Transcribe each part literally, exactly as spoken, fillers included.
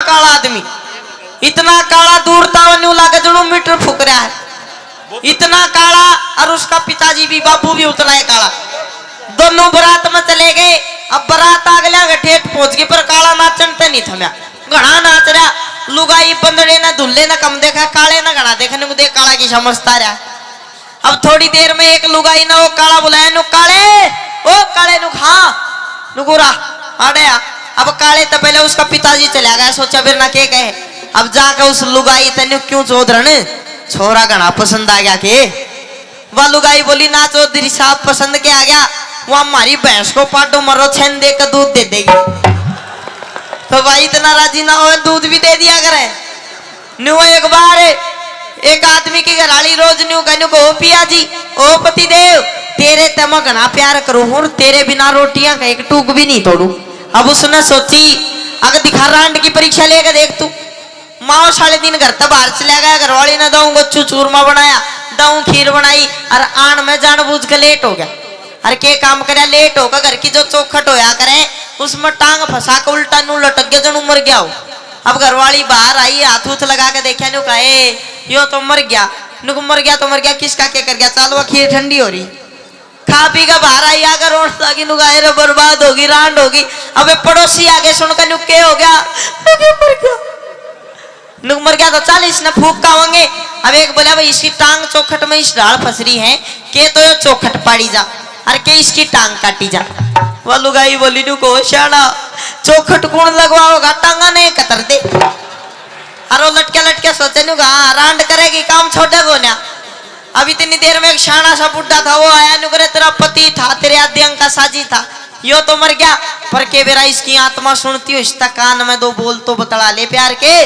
काला आदमी, इतना काला, दूर ताव न्यू लागे जणु मीटर फूक रहा है, इतना काला। और उसका पिताजी भी, बाबू भी उतना ही काला। दोनों बारात में चले गए। अब बारात अगले के ठेठ पहुंच गई, पर काला नाचण ते नहीं थम्या, घणा नाच रहा। लुगाई बंदड़े ने धुल्ले ने कम देखा, काले ने घणा देखा। न्यू देख, काला की समझता रहा। अब थोड़ी देर में एक लुगाई ने वो काला बुलाया, न्यू, "काले, ओ काले।" न्यू, "हाँ।" न्यू, "गोरा, आड़े आ।" अब काले तो पहले उसका पिताजी चला गया, सोचा फिर ना के कहे। अब जाके उस लुगाई ते न्यू, "क्यों चौधरन, छोरा घणा पसंद आ गया के?" वह लुगाई बोली, "ना चौधरी साहब, पसंद के आ गया, वो हमारी भैंस को पाडो मरो, छन दे के दूध दे देगी।" तो भाई इतना राजी ना हो, दूध भी दे दिया करे। न्यू एक बार एक आदमी की घराली रोज न्यू कहने को, "ओ पिया जी, ओ पति देव, तेरे ते मैं घना प्यार करूं हूं, तेरे बिना रोटियां का एक टूक भी नहीं तोड़ू।" अब उसने सोची, अगर दिखा रांड की परीक्षा लेके देख तू, माओ साले दिन घर ते बाहर चला गया, घरवाली ने दऊं गोचू चूरमा बनाया, दऊं खीर बनाई, और आन में जानबूझ के लेट हो गया। और के काम करया, लेट होकर घर की जो चौखट होया करे, उसमें टांग फंसा के उल्टा न्यू लटक गया, जणु मर गया हो। अब घरवाली बाहर आई, हाथ उथ लगा के देखा, न्यू कहा, "ए, यो तो मर गया।" नुक, "मर गया तो मर गया, किसका के कर गया, चल वो खीर ठंडी हो रही।" खा पी के बाहर आई, आकर रोन लगी, नुक, "ए रे, बर्बाद होगी, रांड होगी।" अबे पड़ोसी आगे सुनकर, "न्यू के हो गया?" "न्यू मर गया।" नुक, "मर गया तो चल, इसने फूक कावांगे।" अब एक बोला, "भाई, इसकी टांग चौखट में इस ढाल फंस रही है, के तो यो चौखट पाड़ी जा, और के इसकी टांग काटी जा।" वो लुगाई बोली, "न्यू को, श्याणा, चौखट कौन लगवाओगा, टांगा ने कतर दे।" और वो लटके लटके सोचे, न्यू कहा, "हाँ, रांड करेगी, काम छोड़े को ना।" अब इतनी देर में एक श्याणा सा बुढ़ा था, वो आया, न्यू करे, "तेरा पति था, तेरे आद्य अंग का साजी था, यो तो मर गया, पर के बेरा इसकी आत्मा सुनती हो, इसका कान में दो बोल तो बतला ले प्यार के।"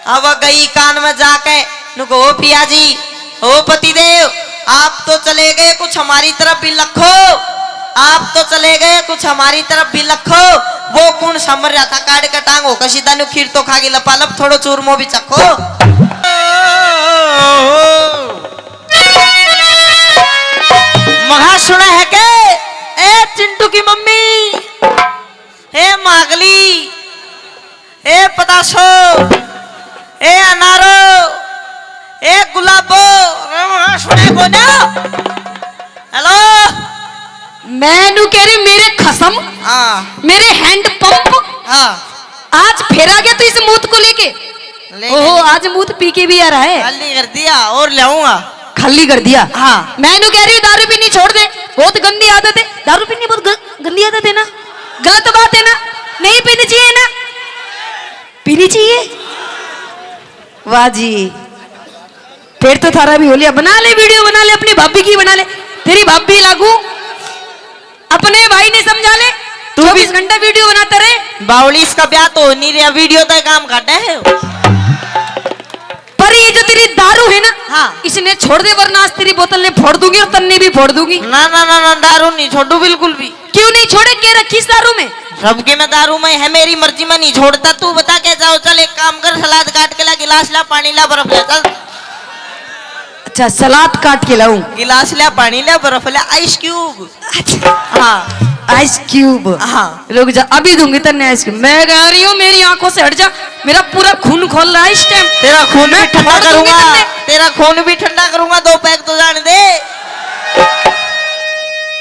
अब गई कान में जाके, नुको, "ओ पिया जी, ओ पति देव, आप तो चले गए, कुछ हमारी तरफ भी लखो, आप तो चले गए, कुछ हमारी तरफ भी लखो।" वो कौन सा मर रहा था, काट के टांग हो कसी, तनु खीर तो खा गई लपालप, थोड़ो चूरमो भी चखो। महा सुना है के? ए चिंटू की मम्मी, हे मागली, हे पतासो, हे अनारो, हे गुलाबो, अरे महा सुने को ना? हेलो, मैं नू कह रही, मेरे खसम, हाँ। मेरे हैंड पंप, हाँ। आज फिर आ गया तू इस मूत को लेके। लेकिन ओहो, आज मूत पी के भी आ रहा है। खाली कर दिया और लाऊंगा। खाली कर दिया। हाँ। मैं नू कह रही हूँ, दारू पीनी छोड़ दे, बहुत गंदी आदत है। दारू पीनी बहुत ग-, गंदी आदत है ना, गलत बात है ना, नहीं पीनी चाहिए ना, पीनी चाहिए। वाह जी, फिर तो थारा भी हो लिया। बना ले, वीडियो बना ले, अपनी भाभी की बना ले, तेरी भाभी लागू। अपने भाई ने समझा ले, तू भी चौबीस घंटा वीडियो बनाता रहे। बावली, इसका ब्याह तो हो नहीं रहा, वीडियो तो काम काटा है। पर ये जो तेरी दारू है ना, हाँ। इसने छोड़ दे, वरना आज तेरी बोतल ने फोड़ दूंगी और तन्ने भी फोड़ दूंगी। ना, ना, ना, ना, दारू नहीं छोड़ू बिल्कुल भी। क्यों नहीं छोड़े? के रखी इस दारू में? सबके में दारू में है, मेरी मर्जी में नहीं छोड़ता। तू बता के जाओ, चल एक काम कर, सलाद काट के ला, गिलास ला, पानी ला, बर्फ ला, चल। अच्छा, सलाद काट के लाऊं? गिलास ले, पानी ले, बर्फ ले, आइस क्यूब। अच्छा। हाँ। Ice cube. हाँ। रुक जा, अभी दूंगी तन्ने आइस क्यूब। मैं कह रही हूँ, मेरी आंखों से हट जा, मेरा पूरा खून खोल रहा है इस टाइम। तेरा खून मैं भी ठंडा फोड़ दूंगी करूंगा, तन्ने। तेरा खून भी ठंडा करूंगा, दो पैग तो जाने दे।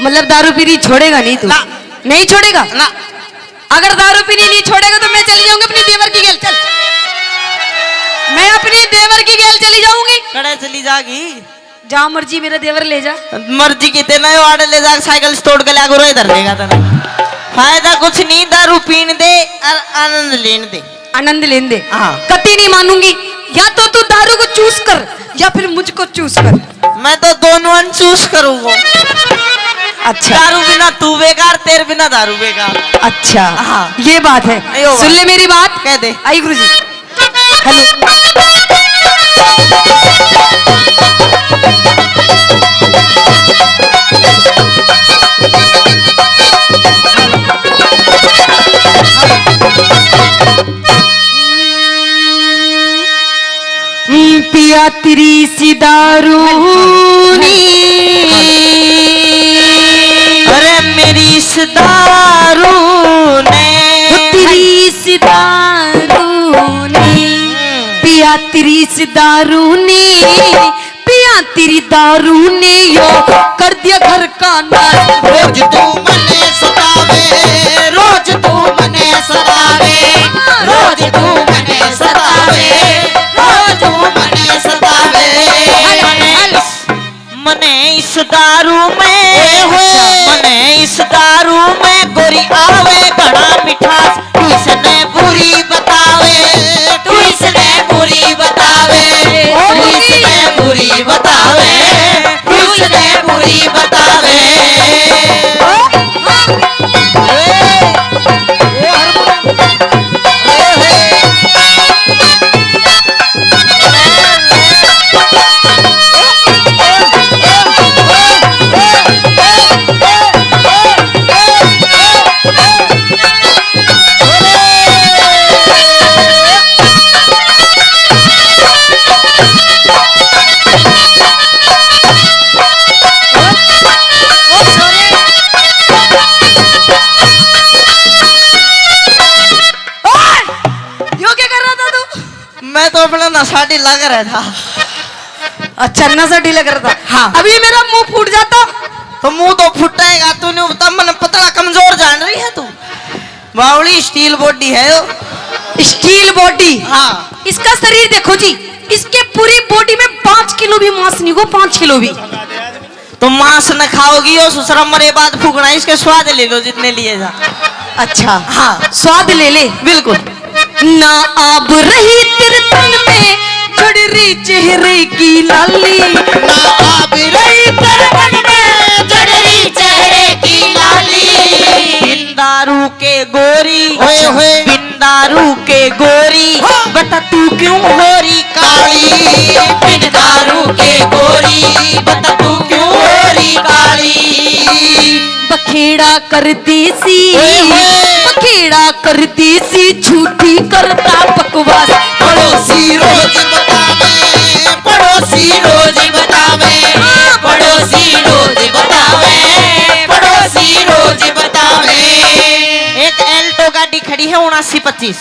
मतलब दारू पीनी छोड़ेगा नहीं तू? ना। नहीं छोड़ेगा? ना। अगर दारू पीनी नहीं छोड़ेगा तो मैं चली जाऊंगी अपनी देवर की गेल। चल, मैं अपनी देवर की गेल चली जाऊंगी। कड़े चली जागी? जहाँ मर्जी मेरा देवर ले जा। मर्जी की तेना यो आड़े ले जा, साइकिल से तोड़ के ले आगो, रोए धर लेगा तेरा। फायदा कुछ नहीं, दारू पीन दे और आनंद लेन दे। आनंद लेन दे। हाँ। कती नहीं मानूंगी, या तो तू दारू को चूस कर या फिर मुझको चूस कर। मैं तो दोनों चूस करूंगा। अच्छा। दारू बिना तू बेकार, तेरे बिना दारू बेकार। अच्छा। हाँ। ये बात है। यो बात। सुन ले मेरी बात। कह दे। आई गुरुजी। हेलो। पिया तेरी सी दारू ने, अरे मेरी इस दारू ने, तेरी इस सी दारू ने, पिया तेरी सी दारू ने, पिया तेरी दारू ने यो कर दिया घर का नाश। रोज तू मने सतावे, रोज तू मने सतावे, रोज तू मने सतावे, रोज तू मने सतावे। मने इस दारू में, ओए होए। मने इस दारू में गोरी आवे घना मिठास। तू इसने बुरी बतावे, तू इसने बुरी बतावे, तू इसने बुरी बतावे, तू इसने बुरी बतावे। ओए! यो क्या कर रहा था तू? मैं तो अपना नशा ढीला कर रहा था। अच्छा, नशा ढीला कर रहा था। हाँ। अब ये मेरा मुंह फूट जाता। तो मुंह तो फुटेगा, तू नहीं, तब मैंने पतला कमजोर जान रही है तू। बावली steel body है यो। Steel body। हाँ। इसका शरीर देखो जी, इसके पूरी body में पाँच किलो भी मांस नहीं होगा, पाँच किलो भी। तो मांस न खाओगी हो सुसरा, मरे बाद फूकना, इसके स्वाद ले लो जितने लिए जा। अच्छा। हाँ। स्वाद ले ले। बिल्कुल। ना आब रही तेरे तन में जड़ रही चेहरे की लाली। ना आब रही तेरे तन में जड़ रही चेहरे की लाली। बिन दारू के गोरी, ओए होए। बिन दारू के गोरी, हाँ। बता तू क्यों हो रही काली। बिन दारू के गोरी, बता तू क्यों हो रही काली। बखेड़ा कर देसी, ओए होए। बखेड़ा कर देसी, झूठी करता बकवास। पड़ोसी रोज बतावे, पड़ोसी रोज बतावे, पड़ोसी रोज बतावे, पड़ोसी रोज बतावे। एक Alto गाड़ी खड़ी है उनासी पच्चीस,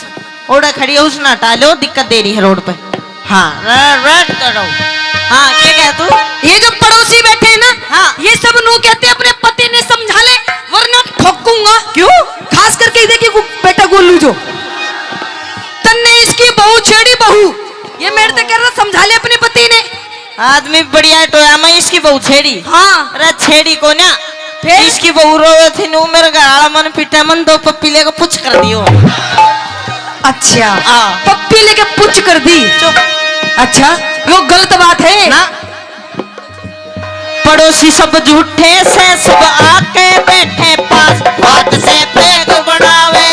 ओड़े खड़ी है, उसने हटा लो, दिक्कत दे रही है रोड पे। हाँ, रे-, रेड करो। हाँ, क्या कह तू? ये जो पड़ोसी बैठे हैं ना, हाँ। ये सब नू कहते हैं अपने पति ने समझा ले, वरना ठोकूंगा। क्यों? खास करके ये देखिए गो-, बेटा गोलू जो, तन्ने इसकी बहू छेड़ी बहू, ये मेरे से कह रहा समझा ले अपने पति ने। आदमी बढ़िया टोया, मैं इसकी बहू छेड़ी। हाँ। अरे छेड़ी को ना, फिर? इसकी बहू रोवे थी नू, मेरे घर वाला मन पिटे, मन दो पप्पी लेके पुछ कर दियो। अच्छा। हाँ। पप्पी लेके पुछ कर दी। चुप। अच्छा, वो गलत बात है ना। पड़ोसी सब झूठे से, सब आके बैठे पास। हाथ से पैग बनावे,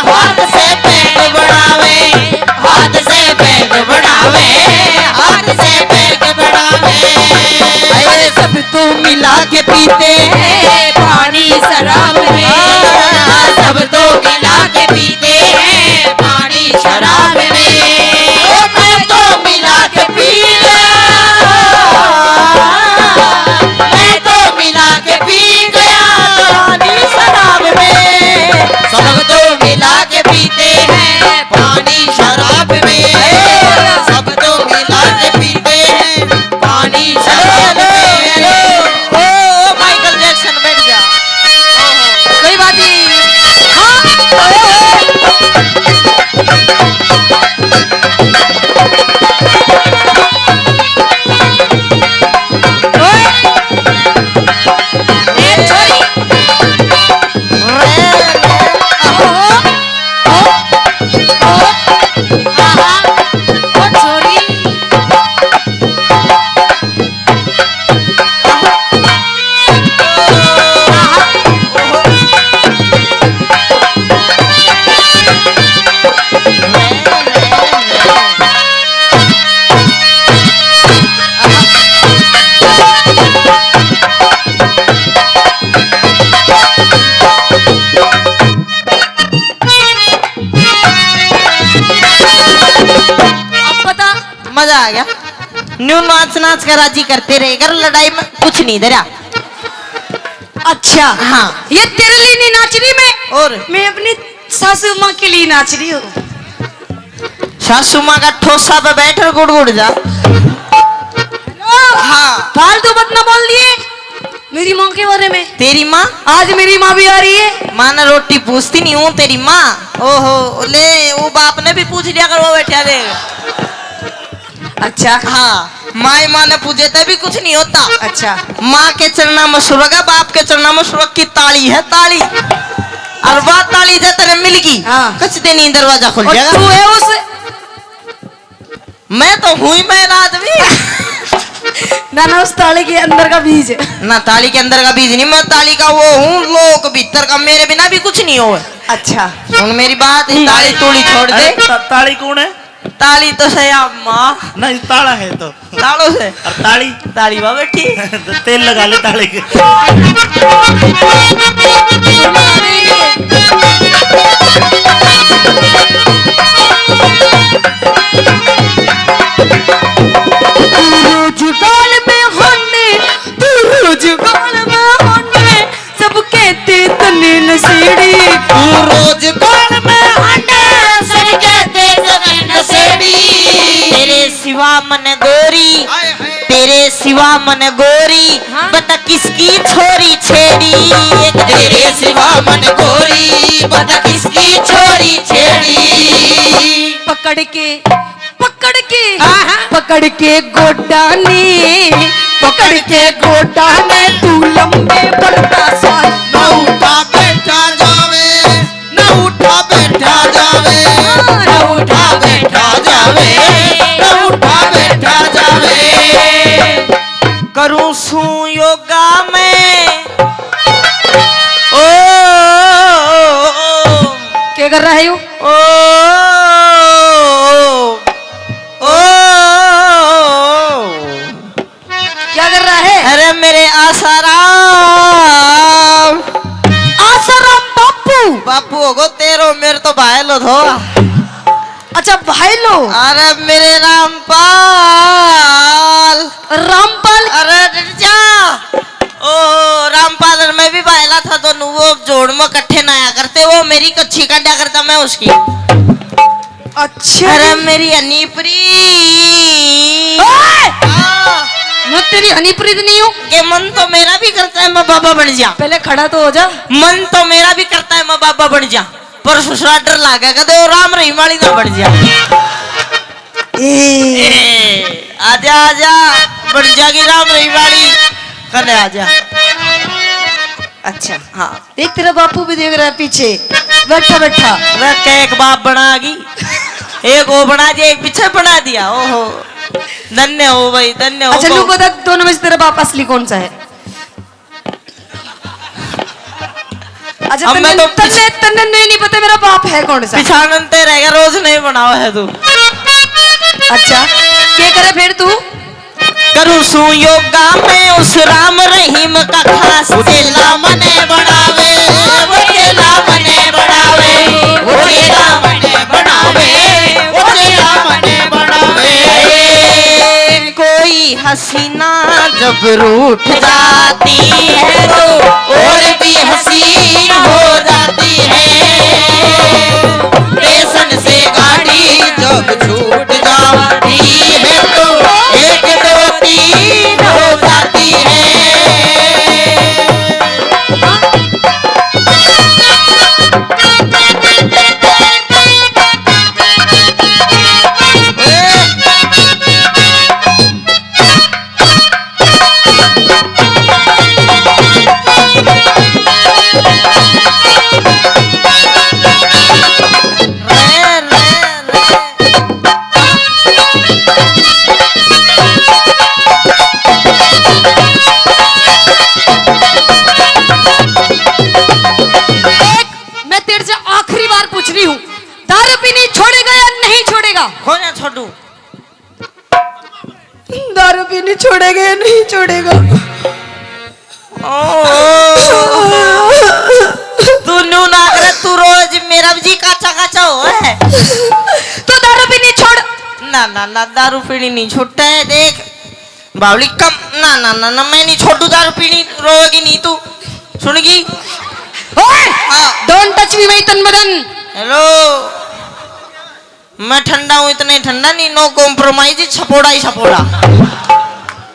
हाथ से पैग बनावे, हाथ से पैग बनावे, हाथ से पैग बनावे। अरे सब तो मिला के पीते हैं पानी शराब में। हाँ, सब तो मिला के पीते हैं पानी शराब में। ओ मैं तो मिला के पी गया, मैं तो मिला के पी गया पानी शराब में। सब तो मिला के पीते हैं पानी शराब में। सब तो मिला के पीते हैं पानी शराब में। ओ, ओ, माइकल जैक्सन बैठ गया। कोई बात नहीं। हाँ। ओए। ए छोरी। ओहो। ओ, ओ, आहा, ओ छोरी। अब बता। मजा आ गया। न्यू नाच नाच कर राजी करते रहे कर, लड़ाई में कुछ नहीं धरा। अच्छा। हाँ। ये तेरे लिए नहीं नाच रही मैं। और? मैं अपनी सासू माँ के लिए नाच रही हो। सासू माँ का ठोसा पे बैठ और गुड़गुड़ जा। हेलो। हाँ। फालतू मत ना बोल दिए मेरी माँ के बारे में। तेरी माँ? आज मेरी माँ भी आ रही है। माँ ने रोटी पूछती नहीं हूँ तेरी माँ। ओहो, ले वो बाप ने भी पूछ लिया कर, वो बैठा दे। अच्छा। हाँ, माई माँ ने पूछे तभी कुछ नहीं होता। अच्छा। माँ के चरणा में स्वर्ग है, बाप के चरणा में स्वर्ग की ताली है, ताली। और वह ताली जो तेरे मिल गई, हाँ। कच दिन ही दरवाजा खुल और जाएगा। तू है उस मैं तो हूँ ही मैं आदमी। ना, ना, उस ताली के अंदर का बीज। ना, ताली के अंदर का बीज नहीं, मैं ताली का वो हूँ, लोक भीतर का, मेरे बिना भी कुछ नहीं हो। अच्छा। सुन मेरी बात, ये हम्म। ताली तूली छोड़ दे। अरे, ता-, ताली कौन है? ताली तो सही अम्मा। नहीं, ताला है तो। तालो से। और ताली? ताली वहाँ बैठी। तो तेल लगा ले ताली के। तू रोज गाल में होने, तू रोज गाल में होने, सब कहते तन्ने नशेड़ी। तू रोज गाल में होने, सब कहते तन्ने नशेड़ी। तेरे सिवा मन गोरी, हाय, हाय। तेरे सिवा मन गोरी, हाँ। बता किसकी छोरी छेड़ी। एक तेरे सिवा मन गोरी, बता किसकी छोरी छेड़ी। पकड़ के, पकड़ के, हाँ, हाँ। पकड़ के गोडा ने, पकड़ के गोडा ने, तू लंबे बढ़ता सा। ना उठा बैठा जावे, ना उठा बैठा जावे, ना उठा बैठा जावे, ना उठा बैठा जावे। करूं सूं योगा मैं। ओ, ओ, ओ, ओ। क्या कर रहा है यू? ओ, ओ, ओ, ओ। क्या कर रहा है? अरे मेरे आसाराम। आसाराम बापू। बापू होगो तेरो, मेरे तो भाई लो थो। अच्छा, भाई लो। अरे मेरे रामपाल। रामपाल। अरे डट जा। ओ रामपाल, मैं भी भाईला था दोनों, वो जोड़ में इकट्ठे ना आया करते, वो मेरी कच्छी काटा करता, मैं उसकी। अच्छा। अरे मेरी हनीप्रीत। ओए! हाँ। मैं तेरी हनीप्रीत नहीं हूँ। के मन तो मेरा भी करता है मैं बाबा बन जा। पहले खड़ा तो हो जा। मन तो मेरा भी करता है मैं बाबा बन जा, पर ससुरा डर लागे कदे वो राम रहीम वाली ना बन जा। ए। ए, आजा आजा, बन जागी राम रहीम वाली। कदे आजा। अच्छा। हाँ। देख, तेरा बापू भी देख रहा है पीछे, बैठा बैठा। वह कह एक बाप बना गई, एक वो बना दिया, एक पीछे बना दिया। ओहो, धन्य हो भाई, धन्य हो। अच्छा, लू बता, दोनों में से तेरा बाप असली कौन सा है? अच्छा, अब तन्ने, मैं तो तन्ने, तन्ने नहीं, नहीं पता मेरा बाप है कौन सा। पिछानन ते रह गया, रोज नहीं बनाओ है तू। अच्छा, क्या करे फिर तू? करूं सूं योगा मैं उस राम रहीम का खास। वो चेला मने बनावे, वो चेला मने बनावे, वो चेला मने बनावे, वो चेला मने बनावे। कोई हसीना जब रूठ जाती है तो और भी हसीन हो जाती है। स्टेशन से गाड़ी जब छूट जाती है तो एक दो तीन हो जाती है। देख, मैं तेरे से आखिरी बार पूछ रही हूँ, दारू पीनी छोड़ेगा या नहीं छोड़ेगा? हो ना छोड़ू। दारू पीनी छोड़ेगा या नहीं छोड़ेगा? ओ, तू न्यू ना करे, तू रोज मेरा जी काचा काचा हो है। तू दारू पीनी छोड़। ना, ना, ना, दारू पीनी नहीं छूटे। देख, बावली कम, ना, ना, ना, ना, मैं नहीं छोड़ू दारू पीनी, रोएगी नहीं तू, सुनगी? ओए! हाँ। Don't touch me, मैं तन बदन। हेलो, मैं ठंडा हूँ, इतना ही ठंडा नहीं, नो कॉम्प्रोमाइज, सपोड़ा ही सपोड़ा।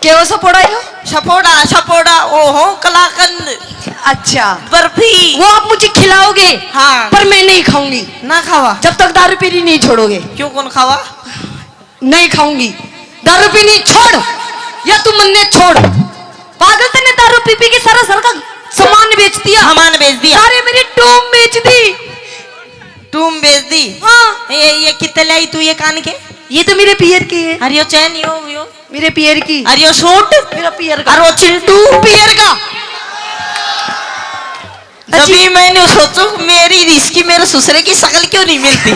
के हो सपोड़ा यो? सपोड़ा, सपोड़ा, ओहो, कलाकंद। अच्छा। बर्फी। वो आप मुझे खिलाओगे, हाँ। पर मैं नहीं खाऊंगी। ना खावा? जब तक दारू पीनी नहीं छोड़ोगे। क्यों, कौन खावा? नहीं खाऊंगी। दारू पीनी छोड़, या तू मन्ने छोड़। पागल, तन्ने दारू पी पी के सारा सर का सामान बेच दिया। सामान बेच दिया। सारे मेरी टूम बेच दी। टूम बेच दी? हाँ। ये, ये कितने लाई तू ये कान के? ये तो मेरे पियर की है। अरे यो चैन, यो, यो। मेरे पियर की। अरे यो सूट? मेरा पियर का। अरे वो चिंटू? पियर का। जब ही मैंने सोचू, मेरी इसकी मेरे ससुरे की शक्ल क्यों नहीं मिलती?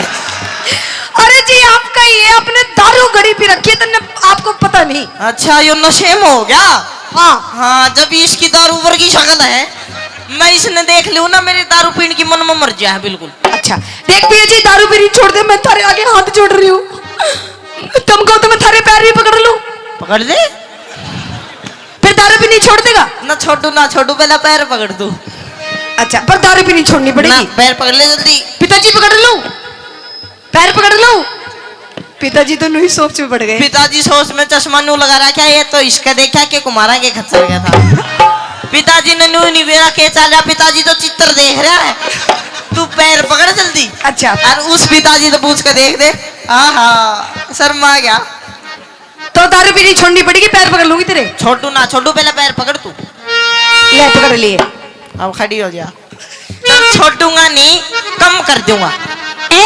अरे जी, आपका ये आपने दारू घड़ी पी रखी है, तन्ने आपको पता नहीं। अच्छा, यो नशे में हो गया? हाँ। हाँ, जब इसकी दारू वर्गी शक्ल है, मैं इसने देख लूँ ना, मेरी दारू पीने की मन में मर जाए बिल्कुल। अच्छा, देख भैया जी, दारू पीनी छोड़ दे, मैं थारे आगे हाथ जोड़ रही हूँ। तुम कहो तो मैं थारे पैर भी पकड़ लूँ। पकड़ ले। फिर दारू पीनी छोड़ देगा? ना छोड़ू, ना छोड़ू, पहला पैर पकड़ तू। अच्छा, पर दारू पीनी छोड़नी पड़ेगी। ना, पैर पकड़ ले जल्दी। पिताजी पकड़ लूं? पैर पकड़ लूं? पिताजी तो न्यू ही सोच में पड़ गए। पिताजी सोच में चश्मा न्यू लगा रखा है, ये तो इसका देखा के कुमारा के खच्चर गया था। पिताजी ने न्यू नहीं बेरा के चाल रहा, पिताजी तो चित्र देख रहा है। तू पैर पकड़ जल्दी। अच्छा। और उस पिताजी तो पूछ के देख दे। आहा, शर्मा गया। तो दारू पीनी छोड़नी पड़ेगी, पैर पकड़ लूंगी तेरे। छोड़ू ना छोड़ू, पहले पैर पकड़ तू। ले, पकड़ लिए। अब खड़ी हो जा। तो छोड़ूंगा नहीं, कम कर दूंगा। ए?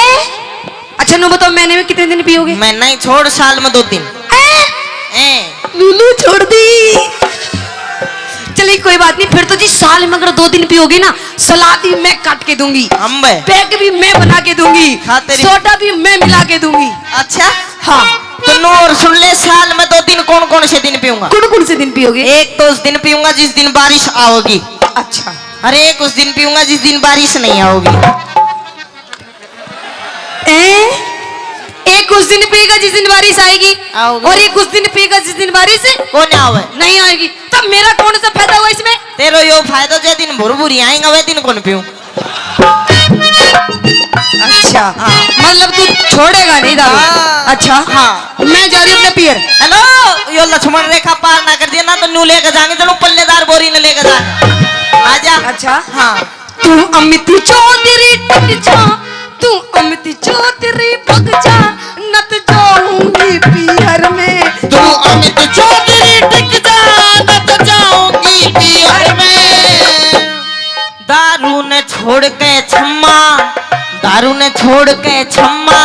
अच्छा, न्यू बताओ, महीने में कितने दिन पियोगे? मैं नहीं छोड़, साल में दो दिन। ए? ए? लूलू छोड़ दी। चलिए, कोई बात नहीं, फिर तो जी साल में अगर दो दिन पियोगे ना, सलाद भी मैं काट के दूंगी, अम्बे। पैक भी मैं बना के दूंगी, हाँ, तेरी सोडा भी मैं मिला के दूंगी। अच्छा? हाँ। तो नूर सुन ले, साल में दो दिन कौन कौन से दिन पीऊंगा? कौन कौन से दिन पियोगे? एक तो उस दिन पीऊंगा जिस दिन बारिश आओगी। अच्छा। अरे, एक उस दिन पीऊंगा जिस दिन बारिश नहीं आओगी। ए? एक उस दिन पिएगा जिस दिन बारिश आएगी, आओगी। और एक उस दिन पिएगा जिस दिन बारिश कौन आवे? नहीं आएगी। तब मेरा कौन सा फायदा हुआ इसमें? तेरो यो फायदा, जे दिन भुरभुरी आएंगे, वे दिन कौन पीऊं? अच्छा, हाँ। मतलब तू छोड़ेगा नहीं दारू? हाँ। अच्छा, हाँ। मैं जा रही हूँ अपने पियर। हेलो, यो लक्ष्मण रेखा पार ना कर दिया ना, तो न्यू लेके जाएंगे, चलो पल्लेदार बोरी ने लेके जा। आजा। अच्छा। हाँ। तू अमित चौधरी टिक जा, तू अमित चौधरी भग जा, नत जाऊंगी पीहर में। तू अमित चौधरी टिक जा, नत जाऊंगी पीहर में। दारू ने छोड़ के छम्मा, दारू ने छोड़ के छम्मा,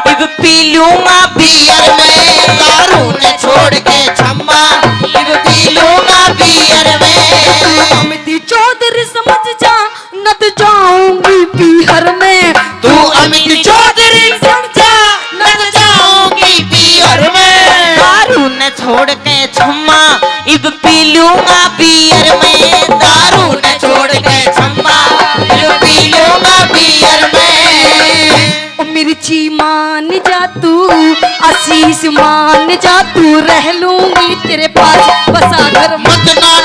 इब पी लूंगा बियर में। दारू ने छोड़ के छम्मा, इब पी लूंगा बियर में। अमित चौधरी समझ जा, नत जाऊंगी पीहर में। तू अमित चौधरी समझ जा, नत जाऊंगी पीहर में। दारू ने छोड़ के छम्मा, इब पी लूंगा बियर में। दारू ने छोड़ के छम्मा, इब पी लूंगा बियर में। ओ मिर्ची मान जा तू, आशीष मान जा तू, रह लूंगी तेरे पास बसा घर में। मत ना